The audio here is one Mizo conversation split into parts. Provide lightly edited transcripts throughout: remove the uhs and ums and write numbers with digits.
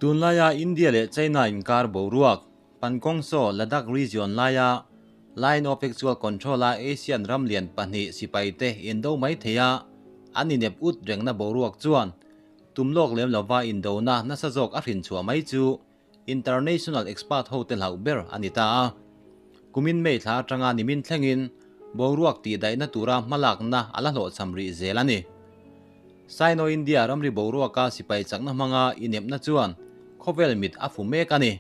Tunlaia India leh China inkar boruak, Pankawngsaw, Ladakh region laia Line of Actual Control-a Asian ram lian pahnih sipaite indo mai theia an inep ut rengna boruak chuan tum lawk lem lova indona nasa zawk a hrinchhuah mai chu International expert hote hlauh ber a ni ta a. Kumin May thla atanga nimin thlengin boruak tihdaihna tura hmalakna a la hlawhchham rih zel a ni. Sino-India ramri boruaka sipai chakna hmanga inepna chuan khawvel mit a fu mek a ni.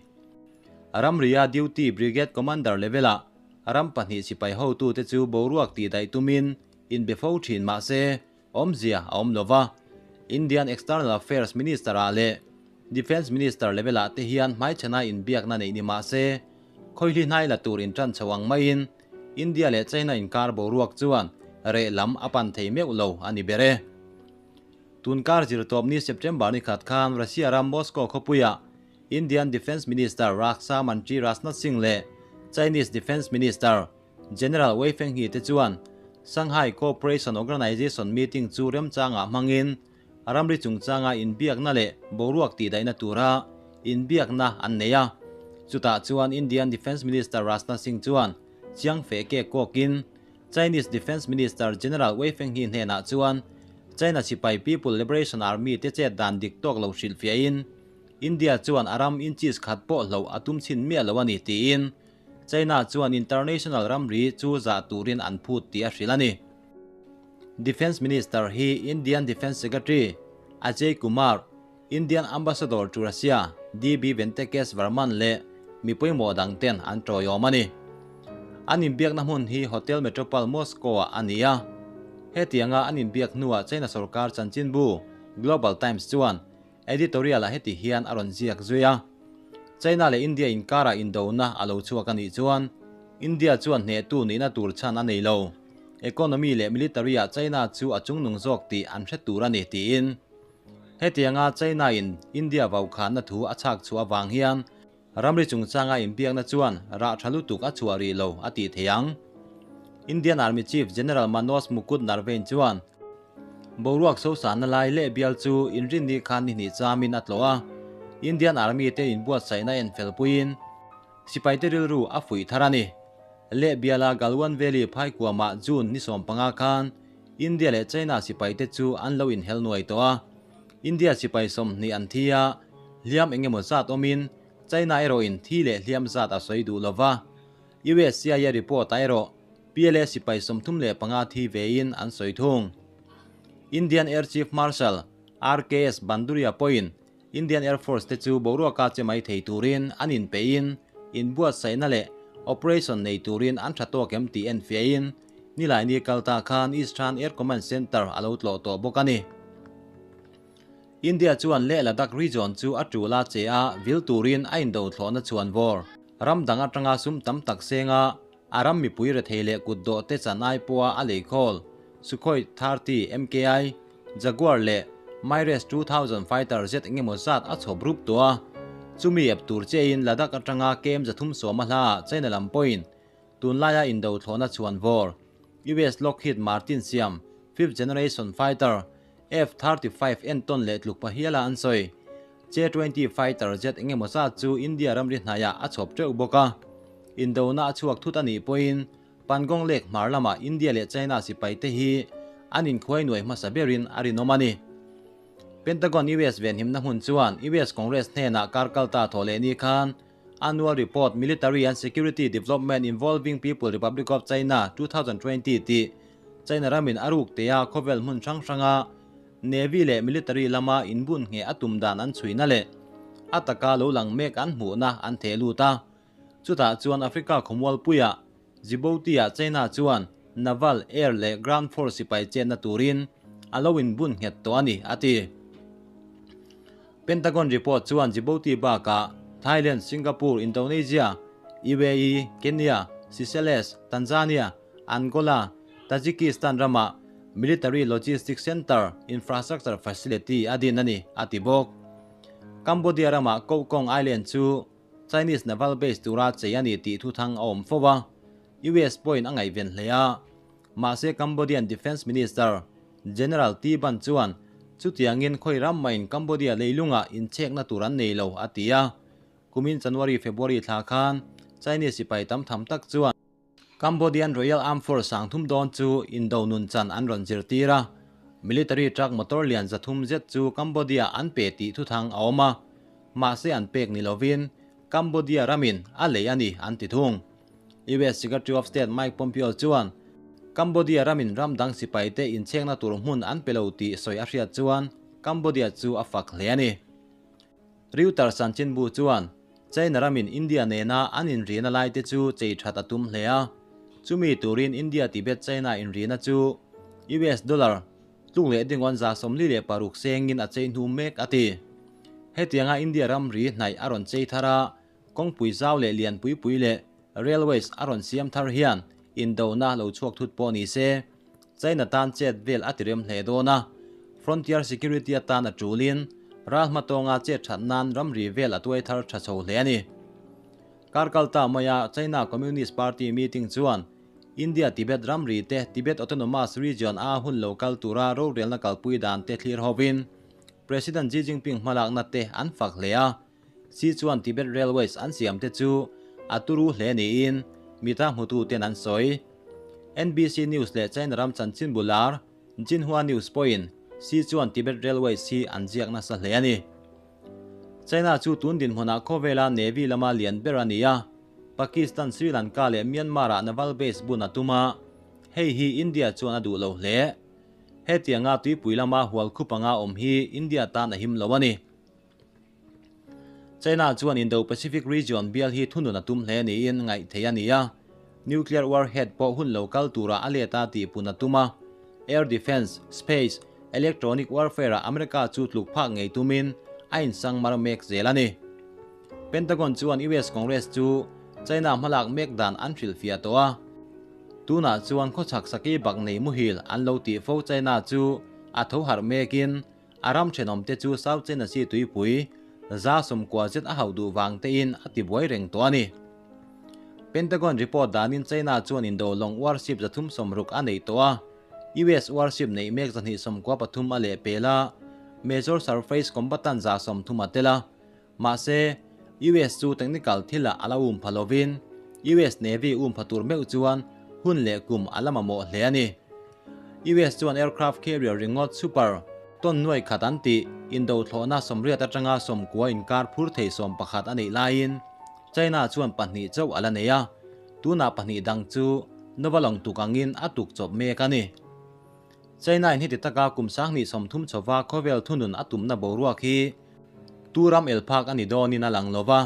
Ramria duty Brigade Commander level-ah ram pahnih sipai hotute chu boruak tihdaih tumin inbe fo thin mah se, Awmzia a awm lova, Indian External Affairs Minister-ah leh Defence Minister level-ah te hian hmaichhana inbiakna neih ni mah se, khawihli hnai la tur intan chho ang maiin India leh China inkar boruak chuan reh lam a pan thei meuh lo a ni ber e. Tunkar zirtawpni September ni khat khan Russia ram Moscow khawpuiah Indian Defence Minister Raksha Mantri Rajnath Singh leh Chinese Defence Minister General Wei Fenghe te chuan Shanghai Cooperation Organization meeting chu remchangah hmangin ramri chungchanga inbiakna leh boruak tihdaihna tura inbiakna an nei a. Chutah chuan Indian Defence Minister Rajnath Singh chuan Chiang Feh ke kawkin Chinese Defence Minister General Wei Fenghe hnenah chuan China sipai People Liberation Army te chet dan dik tawk lo hrilhfiahin India chuan a ram inches khat pawh hloh a tum chhin miah lo a ni tiin China chuan international ramri chu zah turin an phut tih a hrilh a ni. Defence Minister hi Indian Defence Secretary Ajay Kumar, Indian Ambassador to Russia DB Venkatesh Varman leh mi pawimawh dang ten an tawiawm a ni. An inbiakna hmun hi Hotel Metropol Moscow-ah a ni a. Hetianga an inbiak hnuah China sorkar chanchinbu Global Times chuan Editorial-ah heti hian a rawn ziak zui a, China leh India inkarah indona a lo chhuak a nih chuan India chuan hnehtu nihna tur chhan a nei lo. Economy leh military-ah China chu a chungnung zawk tih an hre tur a ni tiin. Hetianga China-in India vaukhanna thu a chhak chhuah avang hian ramri chungchanga inbiakna chuan rah tha lutuk a chhuah rih lo a tih thei ang. Indian Army Chief General Manoj Mukund Naravane chuan Boruak sosana lai leh bial chu inrinni khan ni hnih chamin a tlawh a, Indian Army te inbuatsaihna en fel puiin sipaite rilru a fuih thar a ni. Leh biala Galwan Valley phaikuamah June ni 15 khan India leh China sipaite chu an lo inhel nuai tawh a, India sipai 20 an thi a, hliam eng emaw zat awmin China erawhin thi leh hliam zat a sawi duh lova, US CIA report ah erawh PLA sipai 35 thi vein an sawi thung. Indian Air Chief Marshal RKS Banduria pawhin Indian Air Force te chu boruaka che mai thei turin an inpeihin inbuatsaihna leh operation nei turin an tha tawk em tih enfiahin Nilaini kalta khan Eastern Air Command Centre a lo tlawh tawh bawk a ni. India chuan Leh Ladakh region chu a tul a che a vil turin a indo thlawhna chhuan vawr ram dang atanga sum tam tak senga A ram mipui rethei leh kutdawh te chan ai pawha a lei khawl, Sukhoi 30 MKI, Jaguar leh Mirage 2000 fighter jet engemaw zat a chhawp rup tawh a. Chumi ep tur chiahin Ladakh atanga KM 310 a hlaah China lam pawhin tunlaia indo thlawhna chhuan vawr, US Lockheed Martin siam fifth generation fighter F-35 entawn leh tluk pahiala an sawi. J-20 fighter jet engemaw zat chu India ramri hnaiah a chhawp teuh bawk a. Indona a chhuak thut a nih pawhin Pangong Lake hmar lamah India leh China sipaite hi an inkhuai nuai hmasa berin a rinawm a ni. Pentagon US venhimna hmun chuan US Congress hnenah kar kalta thawh leh ni khan Annual Report Military and Security Development Involving People Republic of China 2020 tih China ramin a ruk tea khawvel hmun hrang hranga Navy leh Military lama inbun ngheh a tum dan an chhuina leh a taka lo lang mek an hmuhna an theh lut a. Chutah chuan Africa khawmualpuiah Djibouti-ah China chuan Naval, Air leh Ground Force sipai chetna turin a lo inbun nghet tawh a ni, a ti. Pentagon report chuan Djibouti bakah Thailand, Singapore, Indonesia, UAE, Kenya, Seychelles, Tanzania, Angola, Tajikistan ramah Military Logistics Center Infrastructure Facility a din a ni, a ti bawk. Cambodia ramah Koh Kong Island chu Chinese Naval Base tura chei a ni tih thuthang a awm fo a, US pawhin a ngaihven hle a. Mahse Cambodian Defence Minister General Ti Ban chuan Chutiangin khawi ram mahin Cambodia leilungah inchhekna tur an nei lo, a ti a. Kumin January-February thla khan Chinese sipai tam tham tak chuan Cambodian Royal Armed Force sangthum dawn chu indo nun chan an rawn zirtir a. Military truck motor lian 300 zet chu Cambodia an pe tih thuthang a awm a. Mahse an pek ni lovin Cambodia ramin a lei a ni an ti thung. US Secretary of State Mike Pompeo chuan Cambodia ramin ram dang sipaite inchhekna tur hmun an pe lo tih sawi a hriat chuan Cambodia chu a fak hle a ni. Reuters chanchinbu chuan China ramin India nena an inrina laite chu chei that a tum hle a, chumi turin India-Tibet-China inrina chu US dollar tluk leh dingawn 46 sengin a chei hnu mek a ti. Hetianga India ramri hnaih a rawn chei thar a, kawngpui zau leh lian pui pui leh railways a rawn siam thar hian indona lo chhuak thut pawh ni se, China tan chet vel a tirem hle dawn a, frontier security atan a tulin ral hmatawnga chet that nan ramri vel a tuai thar tha chho hle a ni. Karkalta maia China Communist Party meeting chuan India Tibet ramri te Tibet Autonomous Region a hun lo kal tura rorelna kalpui dan te thlir hovin President Xi Jinping hmalakna te an fak hle a, Xi chuan Tibet Railways an siam te chu a turu hle niin mita hmutu ten an sawi. NBC News leh China ram chanchin bular Xinhua News pawhin Xi chuan Tibet Railways hi an ziak nasa hle a ni. China chu tun dinhmunah khawvela Navy lama lian ber a ni a, Pakistan, Sri Lanka leh Myanmar-ah naval base bun a tum a, hei hi India chuan a duh lo hle. Hetianga tuipui lama hual khup anga awm hi India tan a him lo a ni. China chuan Indo-Pacific region bial hi thunun a tum hle niin ngaih theih a ni a, nuclear warhead pawh hun lo kal tura a let a tihpun a tum a, air defence, space, electronic warfare-ah America chu tluk phak ngei tumin a insang mar mek zel a ni. Pentagon chuan US Congress chu China hmalak mek dan an hrilhfiah tawh a, tunah chuan khawchhak saki bak nei muhil an lo tih fo China chu a tho harh mekin a ram thenawmte chu South China Sea tuipui 90 zet a hauh duh vang tein a tibuai reng tawh a ni. Pentagon report danin China chuan indo lawng warship 360 a neih tawh a, US warship neih mek 293 a lehpel a, major surface combatant 130 a tel a. Mahse, US chu technical thilah a la um pha lovin, US Navy um pha tur meuh chuan hun leh kum a la mamawh hle a ni. US chuan aircraft carrier ringawt super ton nuai khat an tih indo thlawhna 80 atanga 90 inkar phur thei 11 a neih laiin China chuan pahnih chauh a la nei a, tunah pahnih dang chu Nova lawng tuk angin a tuk chawp mek a ni. China in heti taka kum 2030 chhova khawvel thunun a tumna boruak hi tu ram el phak a ni dawnin a lang lo va.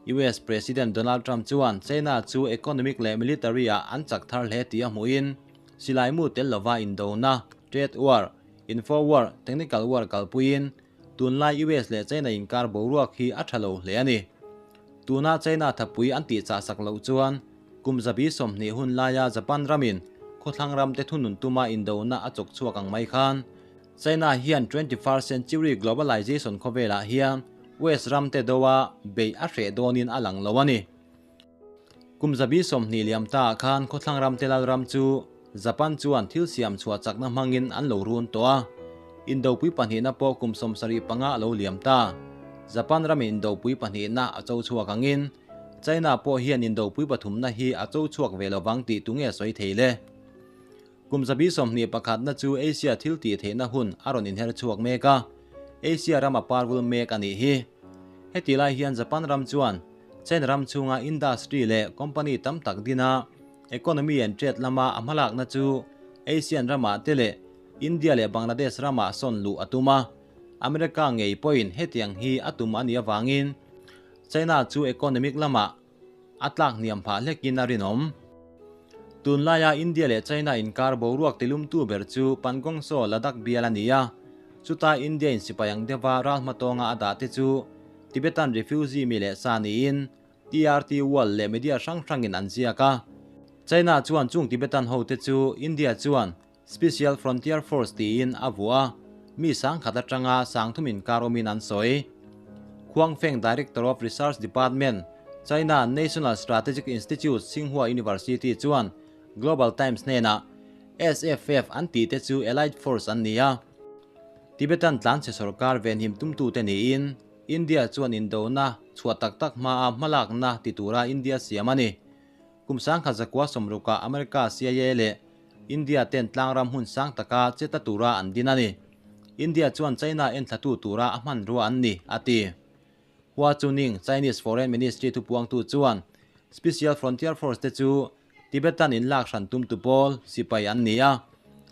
US President Donald Trump chuan China chu economic leh military ah an chak thar hle tih a hmuhin silaimu tel lova indona, trade war, info war, technical war kalpuiin tunlai US leh China inkar boruak hi a tha lo hle a ni. Tuna China thapui an tihchah sak loh chuan kum 120 hun laia Japan ramin khawthlang ramte thunun tuma indona a chawk chhuak ang mai khan China hian 21st century globalization khawvelah hian West ramte doa bei a hreh dawnin a lang lo a ni. Kum 120 liam ta khan khawthlang ramte lal ram chu Japan chuan thil siam chhuah chakna hmangin an lo run tawh a. Indopui pahnihna pawh kum 75 lo liam ta. Japan ramin indopui pahnihna a cho chhuak angin China pawh hian indopui pathumna hi a cho chhuak ve lovang tih tunge sawi thei le. Kum 21 na chu Asia thil tih theihna hun a rawn inher chhuak mek a, Asia rama parvul mek a nih hi. Heti lai hian Japan ram chuan China ram chunga industry leh company tam tak dina economy and trade lama a hmalakna chu Asian rama te leh India leh Bangladesh rama sawn luh a tum a. America ngei pawhin hetiang hi a tum a nih avangin China chu economic lama a tlak hniam phah hlekin a rinawm. Tunlaia India leh China inkar boruak tilumtu ber chu Pangong Tso Ladakh bial a ni a, chuta India in sipai ang deuha ral hmatawnga a dah te chu Tibetan refugee mi leh sa niin TRT World leh media hrang hrangin an ziak a. China chuan chung Tibetan ho te chu India chuan Special Frontier Force tiin a vuah a, mi sangkhat atanga sangthum inkar awmin an sawi. Huang Feng Director of Research Department, China National Strategic Institute Tsinghua University chuan Global Times hnenah SFF an tih te chu Allied Force an ni a. Tibetan tlanchhe sorkar venhim tumtute niin India chuan indona chhuah tak tak hmaa hmalakna ti tura India siam a ni. Kum 1960ah America CIA leh India ten tlangram hmun sang taka che ta tura an din a ni. India chuan China enthlatu tura a hmanrua an ni, a ti. Hua Chunying, Chinese Foreign Ministry thupuangtu chuan Special Frontier Force te chu Tibetan inlak hran tumtu pawl sipai an ni a,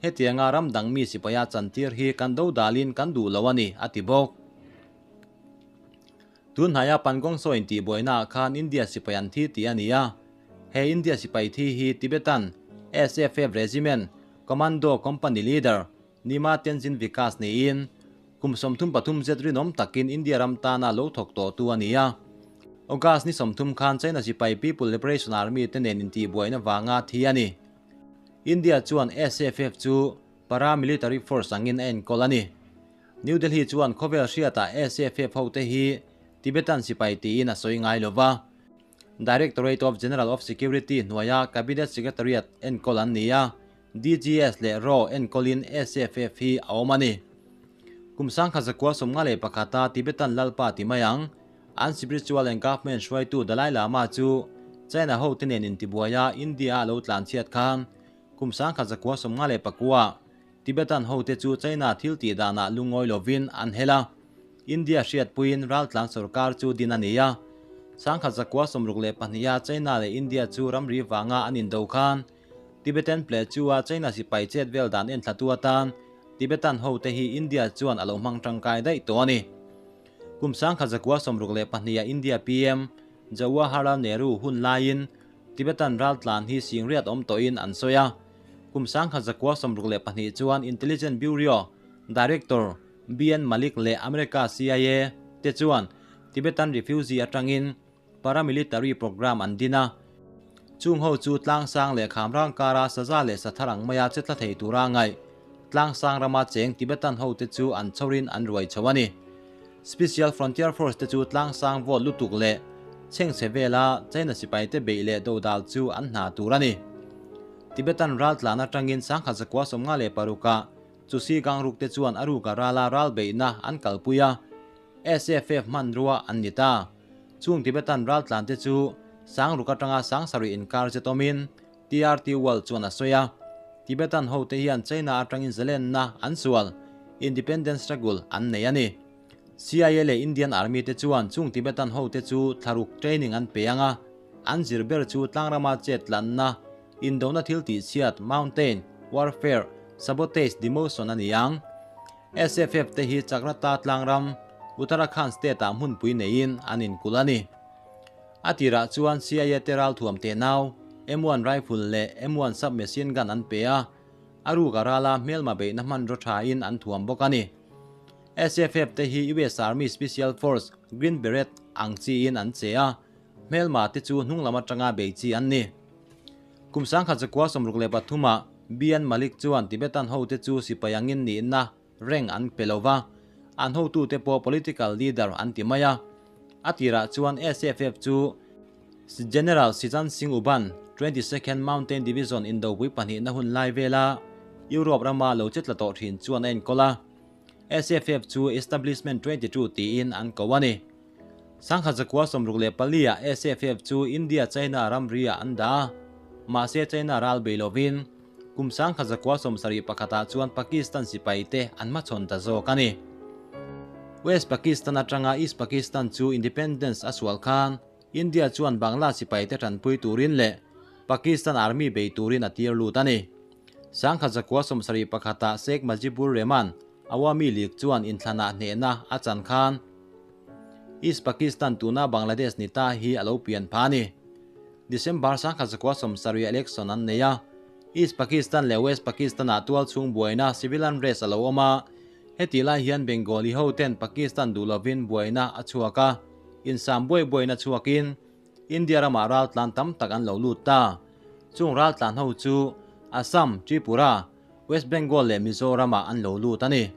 hetianga ram dang mi sipaia chantir hi kan do dalin kan duh lo a ni, a ti bawk. Tunhnaia Pangong Tso intihbuainaah khan India sipai an thi tih a ni a, he India sipai thi hi Tibetan SFF Regiment Commando Company Leader Nima Tenzin Vikas niin kum 33 zet rinawm takin India ram tana lo thawk tawhtu a ni a. August ni 30 khan China sipai People Liberation Army te nen intihbuaina vanga thi a ni. India chuan SFF chu paramilitary force angin a enkawl a ni. New Delhi chuan khawvel hriatah SFF hote hi Tibetan sipai tiin a sawi ngai lova. Directorate of General of Security hnuaia Cabinet Secretariat enkawl an ni a. DGS leh raw enkawlin SFF hi a awm a ni. Kum 1951-a Tibetan Lalpa ti mai ang, an spiritual and government hruaitu Dalai Lama chu China hote nen intibuaia India-a lo tlanchhiat khan kum 1959-ah Tibetan hote chu China thil tih danah lungawi lovin an hel a, India hriatpuiin raltlan sorkar chu din a ni a. 1962-a China leh India chu ramri vanga an indo khan Tibetan Plateau-a China sipai chet vel dan enthlatu atan Tibetan hote hi India chuan a lo hmang tangkai daih tawh a ni. Kum 1962-a India PM Jawaharlal Nehru hun laiin Tibetan raltlan hi singriat awm tawhin an sawi a. Kum 1962 chuan Intelligence Bureau Director BN Malik leh America CIA te chuan Tibetan refugee atangin Paramilitary programme an din a, chung ho chu tlangsang leh khamrang kara saza leh sathar ang maia che tla thei tura ngaih tlangsang rama cheng Tibetan ho te chu an chhorin an ruai chho a ni. Special Frontier Force te chu tlangsang vote lutuk leh chhengchhe vela China sipai te beih leh dodal chu an hna tur a ni. Tibetan ral tlan atangin 1956-ah Chusi Gangruk te chuan a ruka rala ral beihna an kalpui a, SFF hmanrua an ni ta. Chung Tibetan raltlan te chu Sangruk atanga Sangsarih inkar zet awmin TRT World chuan a sawi a. Tibetan hote hian China atangin zalenna an sual, independence struggle, an nei a ni. CIA leh Indian Army te chuan chung Tibetan hote chu thlaruk training an pe ang a, an zir ber chu tlangrama chet tlanna, indona thil tihchhiat, mountain warfare, sabotage, demotion a ni ang. SFF te hi Chakrata tlangram, Uttarakhand state-ah hmunpui neiin an inkulh a ni. A tirah chuan CIA te ralthuam teh nau, M1 rifle leh M1 submachine gun an pe a, a ruk a rala hmelma beihna hmanraw thain an thuam bawk a ni. SFF te hi US Army Special Force Green Beret ang chiin an che a, hmelma te chu hnung lam atanga bei chi an ni. Kum 1963-ah BN Malik chuan Tibetan hote chu sipai angin nihna reng an pe lo va, an hotute pawh political leader an ti mai a. A tirah chuan SFF chu General Sijan Singh Uban 22nd Mountain Division indopui pahnihna hun lai vela Europe rama lo che tla tawh thin chuan a enkawl a. SFF chu Establishment 22 tiin an ko a ni. 1964-ah SFF chu India-China ramri-ah an dah a, mahse China ral bei lovin kum 1971-ah chuan Pakistan sipaite an hmachhawn ta zawk a ni. West Pakistan atanga East Pakistan chu independence a sual khan India chuan Bangla sipaite tanpui turin leh Pakistan Army bei turin a tir lut a ni. 1971-ah Sheikh Mujibur Rehman Awami League chuan inthlanah hnehna a chan khan East Pakistan tuna Bangladesh ni ta hi a lo pian pha a ni. December 1970 election an nei a, East Pakistan leh West Pakistan-ah tual chhung buaina civil unrest a lo awm a, hetih lai hian Bengali ho ten Pakistan duh lovin buaina a chhuak a, insam buai buaina chhuakin India ramah raltlan tam tak an lo lut ta. Chung raltlan ho chu Assam, Tripura, West Bengal leh Mizoram-ah an lo lut a ni.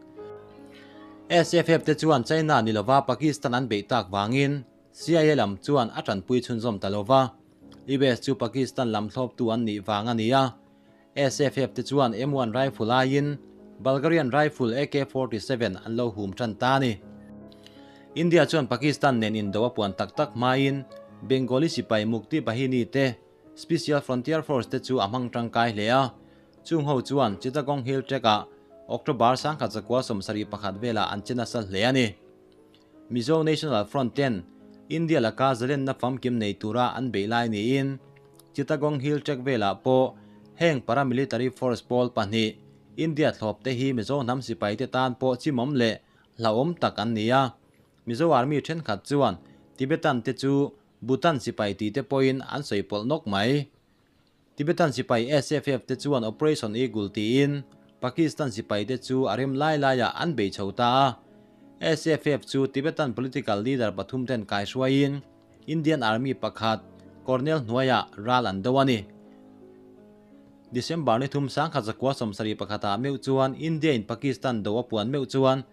SFF te chuan China ni lova Pakistan an beih tak vangin CIA lam chuan a tanpui chhunzawm ta lova, US chu Pakistan lam thlawptu an nih vang a ni a. SFF te chuan M1 rifle aiin Bulgarian rifle AK 47 an lo hum tan ta a ni. India chuan Pakistan nen indo a puan tak tak hmain Bengali sipai Mukti Bahini te Special Frontier Force te chu a hmang tangkai hle a. Chung ho chuan Chittagong Hill Tract-ah October 1971 velah an che nasa hle a ni. Mizo National Front ten India laka zalenna famkim nei tura an beih lai niin Chittagong Hill Tract velah pawh heng paramilitary force pawl pahnih India thlawp te hi Mizo hnam sipai te tan pawh chimawm leh hlauhawm tak an ni a. Mizo Army thenkhat chuan Tibetan te chu Bhutan sipai tih te pawhin an sawi pawlh nawk mai. Tibetan sipai SFF te chuan Operation Eagle tiin Pakistan sipai te chu a rem lai laiah an bei chho ta a. SFF chu Tibetan political leader pathum ten kaihruaiin Indian Army pakhat Colonel hnuaiah ral an do a ni. December ni thum 1971 ah meuh chuan India in Pakistan do a puan meuh chuan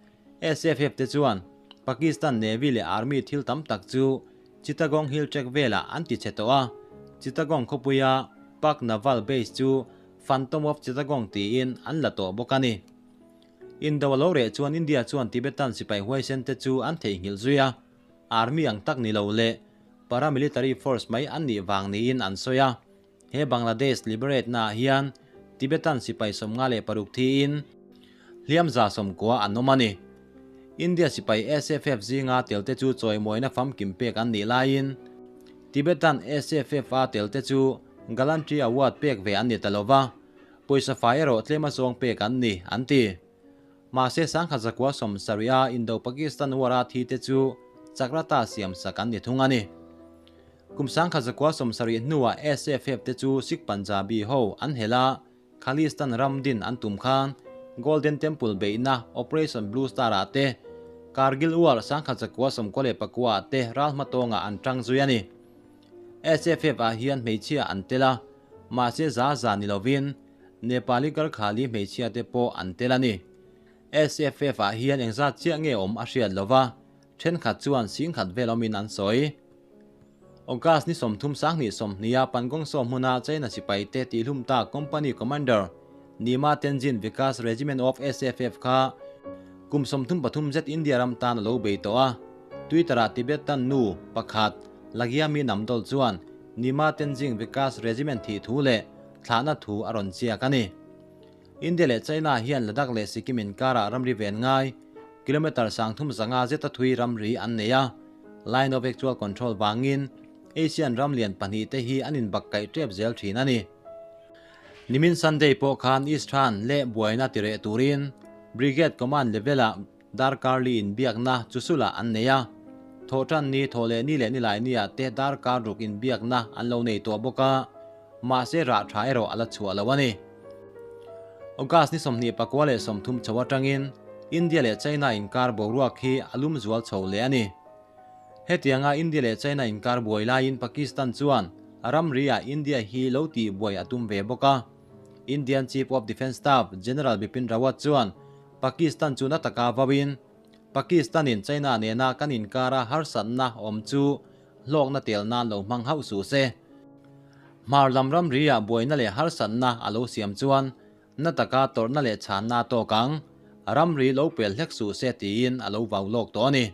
SFF te chuan Pakistan Navy leh Army thil tam tak chu Chittagong Hill Tract velah an ti chhe tawh a, Chittagong khawpuia Pak Naval Base chu Phantom of Chittagong tiin an la tawh bawk a ni. Indo a lo reh chuan India chuan Tibetan sipai huaisen te chu an theihnghilh zui a, Army ang tak ni lo leh paramilitary force mai an nih vang niin an sawi a. He Bangladesh liberate naah hian Tibetan sipai 56 thiin hliam 90 an awm a ni. India sipai SFF zinga telte chu chawimawina famkim pek an nih laiin Tibetan SFF a telte chu Gallantry Award pek ve an ni ta lova, pawisa fai erawh tlem a zawng pek an ni, an ti. Mahse 1970 a Indo-Pakistan War a thi te chu Chakrata siam sak an ni thung a ni. Kum 1970 hnuah SFF te chu Sikh Punjabi ho an hel a, Khalistan ram din an tum khan Golden Temple beihna Operation Blue Star ah te, Kargil War 1999 ah te ral hmatawngah an tang zui a ni. SFF ah hian hmeichhia an tel a, mahse za za ni lovin Nepali Garkhali hmeichhia te pawh an tel a ni. SFF ah hian engzat chiah nge awm a hriat lova, thenkhat chuan 10,000 vel awmin an sawi. August ni 30 2020 a Pangong Tso hmuna China sipai te tihlum ta Company Commander Nima Tenzin Vikas Regiment of SFF kha kum 33 zet India ram tan a lo bei tawh a. Twitter-ah Tibetan nu pakhat Lagyami Namdol chuan Nima Tenzing Vikas Regiment thih thu leh thlahna thu a rawn chiak a ni. India leh China hian Ladakh leh Sikkim inkarah ramri ven ngai kilometre 350 zeta thui ramri an nei a. Line of Actual Control vangin Asian ram lian pahnih te hi an inbak kaih tep zel thin a ni. Nimin Sunday pawh khan Eastern leh buaina tireh turin Brigade Command level-ah darkar li inbiakna chusulah an nei a. Thawhtan ni, thaw leh ni leh ni lai nia te darkar ruk inbiakna an lo nei tawh bawk a, mahse rah tha erawh a la chhuah lo a ni. August ni 29 leh 30 chho atangin India leh China inkar boruak hi a lum zual chho leh a ni. Hetianga India leh China inkar buai laiin Pakistan chuan ramri-ah India hi lo tih buai a tum ve bawk a. Indian Chief of Defence Staff General Bipin Rawat chuan Pakistan chu na taka vawin Pakistan-in China nena kan inkara harsatna awm chu hlawkna tel nan lo hmang hauh su se. Hmar lam ramri-ah buaina leh harsatna a lo siam chuan na taka tawrhna leh chhanna tawk ang, ramri lo pel hlek su se tiin a lo vau lawk tawh a ni.